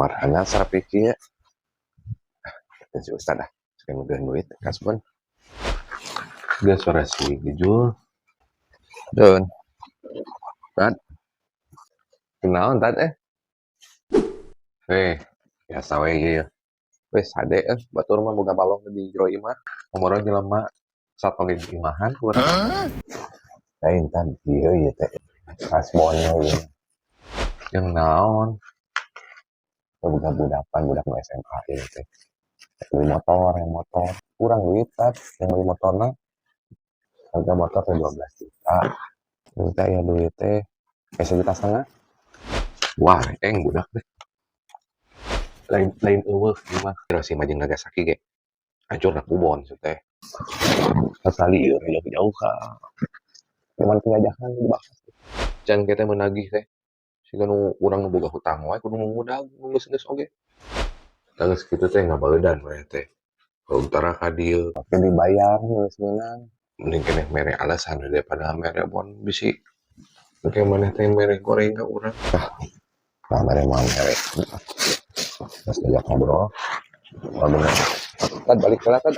Marhana sarapi kieu. Ah, si Ustad ah, sekali duit kasbon. Geus suara si Gijul. Dun. Tad. Kunaon, Tad, eh? Eh, biasa we ieu. Wes hade eh, batur mah boga balong di jero imah. Komodo jelema satolin imahan ku urang. Lain, Tad, ieu ieu teh. Kasbonnya ieu. Yang naon? Boga budakan budak nu SMA ieu teh. Beli motor, yang motor. Kurang duit, Tad, yang beli motorna. Harga motor teh 12 juta. Terus teh aya duit teh kayak 1,5 juta. Wah, eng budak teh. Lain lain euweuh ieu mah. Hiroshima jeung Nagasaki ge hancur na kubon su teh. Sekali ieu jauh-jauh ka zaman penjajahan dibahas. Can kita menagih teh. Siga nu urang nu boga hutang wae kudu ngudag nu geus-geus oge. Tah geus kitu teh ngabaeudan we teh. Ka utara ka dieu. Tapi dibayar geus meunang. Mending keneh mere alasan daripada mere bon bisi engke maneh teh mere goreng ka urang. Ah, nah mere mah mere. Terus diajak ngobrol. Ngobrol. Tad, balik heula, Tad.